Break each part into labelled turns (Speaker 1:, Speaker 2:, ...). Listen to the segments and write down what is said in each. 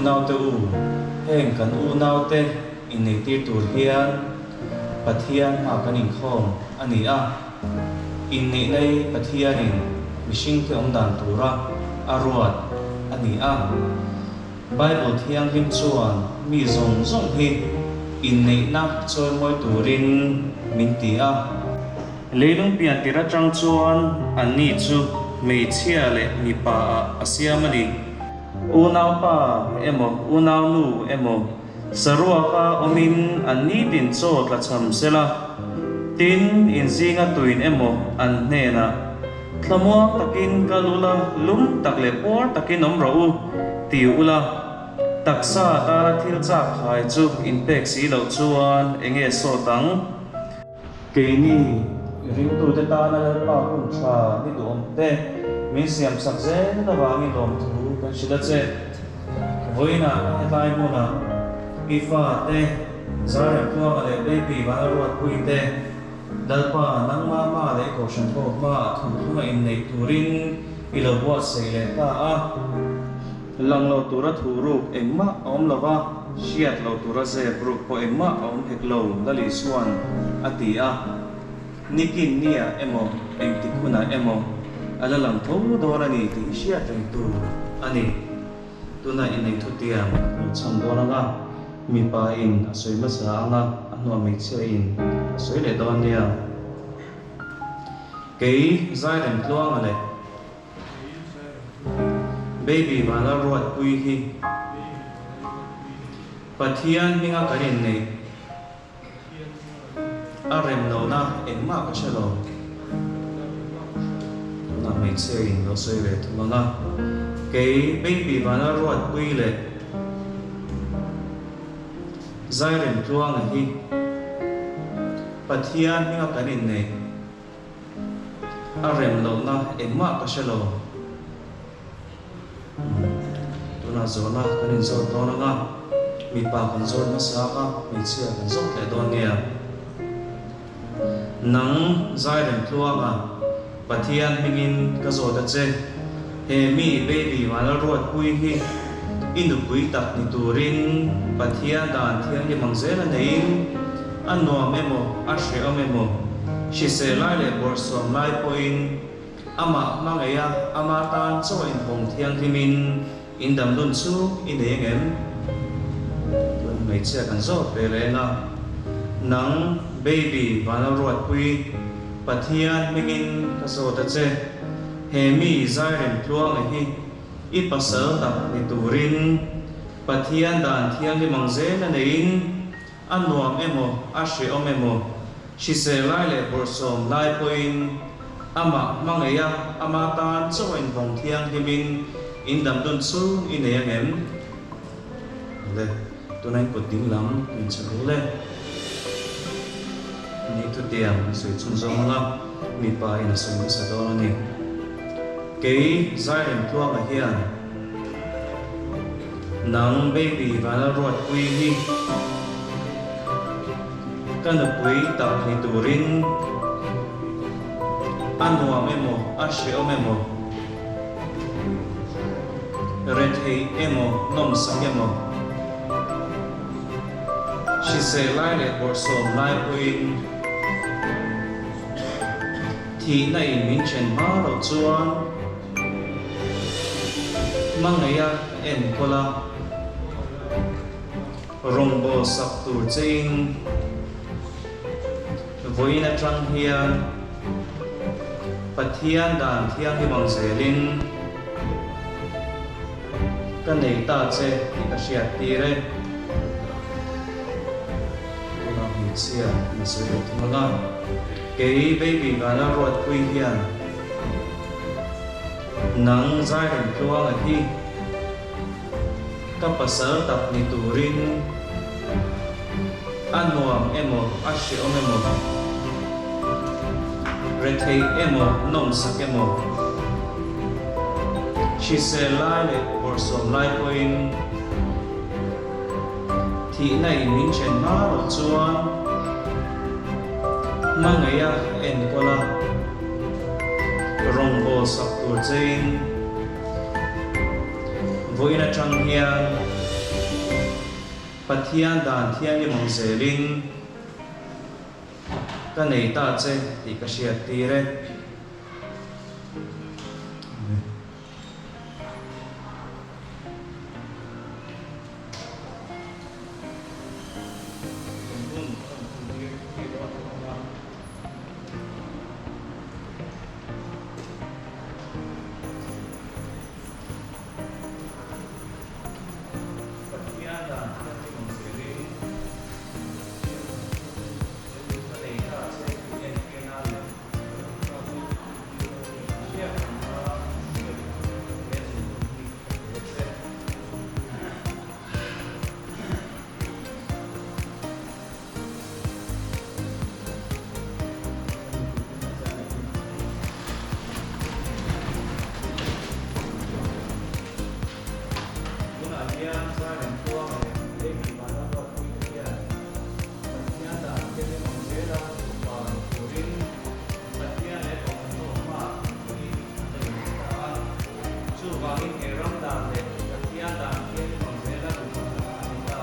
Speaker 1: Unaute u, heng kan unaute inneitir tur hian Pathian hma kan inkhawm a ni a. Inneihna hi Pathianin mihringte awmdan tura a ruat a ni a. Bible Thianghlim chuan mi zawng zawng hi inneihna chawimawi turin min ti a. Leilung pian tir atang chuan anni chu hmeichhia leh mipa ah a siam a ni. Unaupa emaw unaunu emaw saruaka awmin an nitin chaw tlachham sela, tin inzinga tuin emaw an hnenah Thlamuang takin kal ula, lum tak leh puar takin awm rawh u, ti ula, taksa tana thil chak khai chu inpek si loh chuan enge sawt ang? Keini ringtute tana Lalpa hun tha ni duhawm te min siamsak zel avangin lawmthu kan hrilh a che. Vawiinah hetlai hmunah i fate Zaremtluanga leh Baby Vanlalruatpuii te, Lalpa, nangmah hma leh Kohhran ho hmaah thuthlunga inneih turin i lo buatsaih leh ta a. Lang lo tura thu ruk engmah a awm lo va, hriat lo tura zep ruk pawh engmah a awm hek lo, Lal Isua'n a ti a. Nikin nia emaw, engtik hunah emaw a la lang tho dawn a ni tih hi hriat reng tur a ni. Tunah innei thutiang lo chham dawn anga mipa in a sawi hmasa anga a hnuah hmeichhia in a sawi leh dawn nia. Kei Zairemtluanga leh Baby Vanlalruatpuii hi Pathian hminga kan inneih. A rem lohna engmah ka hre lo. Tunah hmeichhia in lo sawi ve thung ang a, kei Baby Vanlalruatpuii leh Zairemtluanga hi Pathian hminga kan inneih. A rem lohna engmah ka hre lo. Tunah zawhna kan inzawt dawn ang a, mipa kan zawt hmasa ang a, hmeichhia kan zawt leh dawn nia. Nang Zairemtluanga, Pathian hmingin ka zawt a che, he mi baby Vanlalruatpuii hi i nupui tak ni turin Pathian dan thianghlim ang zel a neiin a nuam emaw a hrehawm emaw hrisel lai leh bawrhsawm lai pawhin Amah hmangaih a, ama tan chaw inhawng thianghlimin in dam dun chu i nei angem? Tun hmeichhia kan zawt ve reng a, Nang baby Vanlalruatpui, Pathian hmingin ka zawt a che, he mi Zairemtluanga hi i pasal tak ni turin Pathian dan thianghlim ang zel a neiin A nuam emaw, a hrehawm emaw, hrisel lai leh bawrhsawm lai pawhin amah hmangaih a, ama tan chaw invawng thianghlimin in dam dun chhung i nei angem? Le, tuna in kut ding lam min chhe ru le. Ni thutiang a sawi chhun zawng anga mipa in a sawi hmasa dawn a ni. Kei Zairemtluanga hian. Nang baby Vanlalruatpuii hi ka nupui tak ni turin a nuam emaw a hrehawm emaw, retheih emaw nawmsak emaw, hrisel lai leh bawrhsawm lai pawhin thihna in min then hma loh chuan, Hmangaih a enkawl a, rawngbâwl sak tur chein vawiin aṭang hian Pathian dan thianghlim ang zelin ka nei ta che tih ka hriat tir e. Tunah hmeichhia na sawi lo thung ang a, kei baby Vanlalruatpuii hian Nang Zairemtluanga hi ka pasal tak ni turin a nuam emaw a hrehawm emaw, retheih emaw nawmsak emaw, hrisel lai leh bawrhsawm lai pawhin thihna in min then hma loh chuan hmangaih a enkawl a. Rawngbâwl sak tur chein vawiin aṭang hian. Pathian dan thianghlim ang zelin ka nei ta che tih ka hriattir e. Amen. Pathian dan thianghlim ang zelin ka nei ta che tih entir nan leh hriat ang a hriat he zungbun hi ka pe che. Tunah hian Zairemtluanga leh Amy Vanlalruatpuite hian Pathian dan thianghlim ang zela nupa ni turin Pathian leh Kohhran ho hmaah inpuiin an la inneih ta a. Chuvangin he ram dan leh Pathian dan thianghlim ang zela nupa an ni ta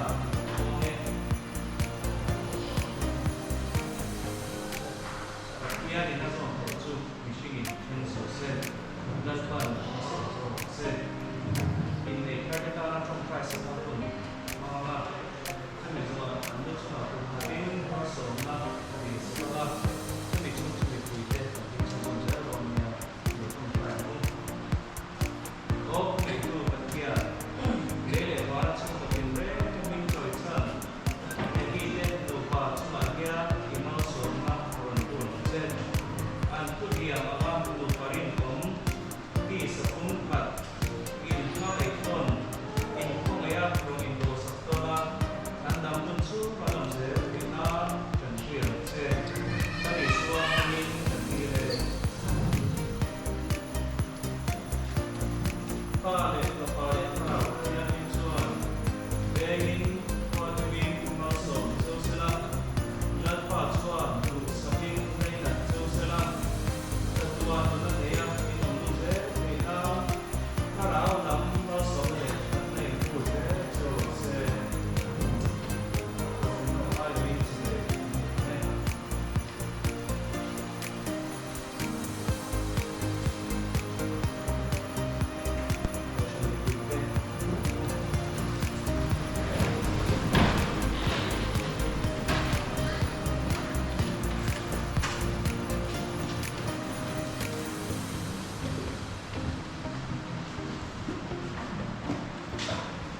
Speaker 1: chuang e. Pathianin a zawm tawh chu mihringin then suh se, Lalpan a sawm zawk ang che. Innei tharte tana tawngtai sak a hun hmang a, chumi zawhah an lu chungah kum khatin malsawmna a dil sak ang a, chumi chung chu mipuite kan ding chhunzawm zel dawn nia lo tawngtai ang u. Aw Neitu Pathian, lei leh vana chhungkaw tinreng te hming chawi chhan Hemi te nupa chungah hian i malsawmna rawn tur ang che. An thutiam anga nupa rinawm mi saphum khat inhmangaih tawn, inkhawngaih a rawn indawhsak tawn a, an dam hun chu an awm zel theih nan kan hria ang che. Kan Isua hmangin kan dil e. Pa leh Fapa leh Thlarau Thianghlim chuan vengin khua deuhin malsawm cheu sela, Lalpa chuan duhsakin ngainat cheu sela, chatuan nuna neia in awm dun zel theih nan Thlarau lam malsawmna leh thatna in hmu zel cheu rawh se. Kohhran ho aiawhin chimei an nei ang e.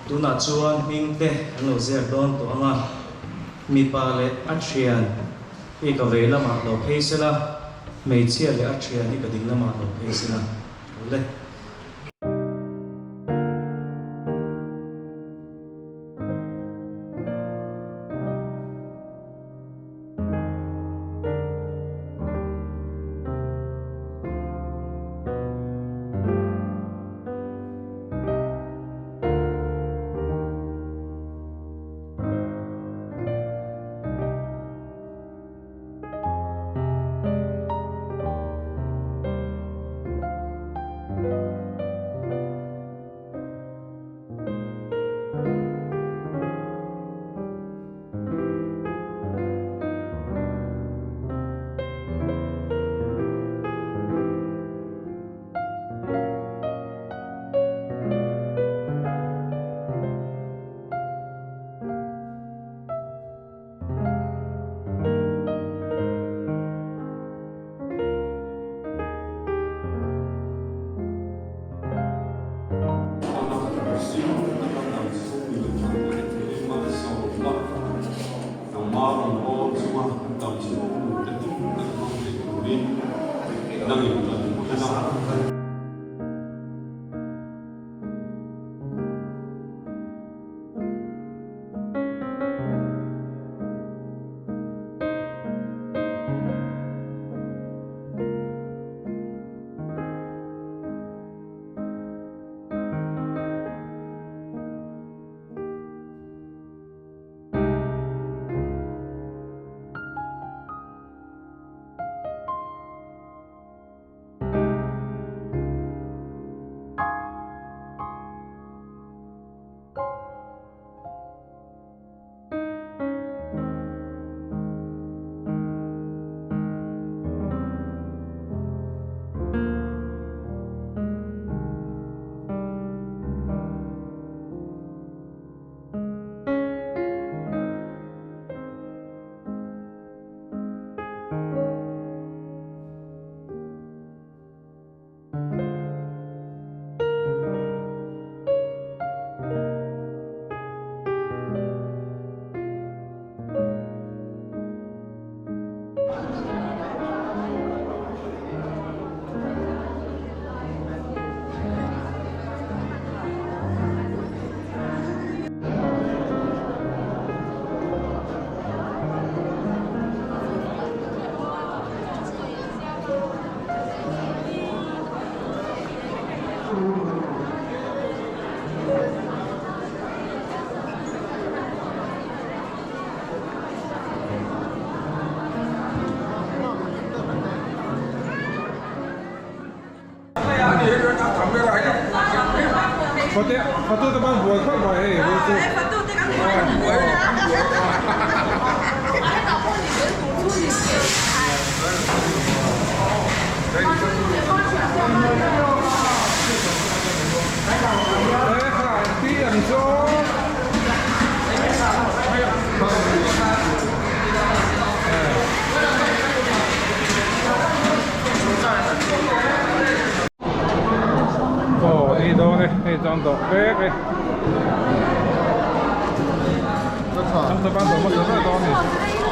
Speaker 1: Tunah chuan hming te an lo ziak dawn tawh ang a, mipa leh a thian hi ka vei lamah lo phei sela, hmeichhia leh a thian hi ka ding lamah lo phei sela. Awle.
Speaker 2: Aw ei dawn e hei chuan dawh vek e changte ban dawh hmasa ber dawn a ni.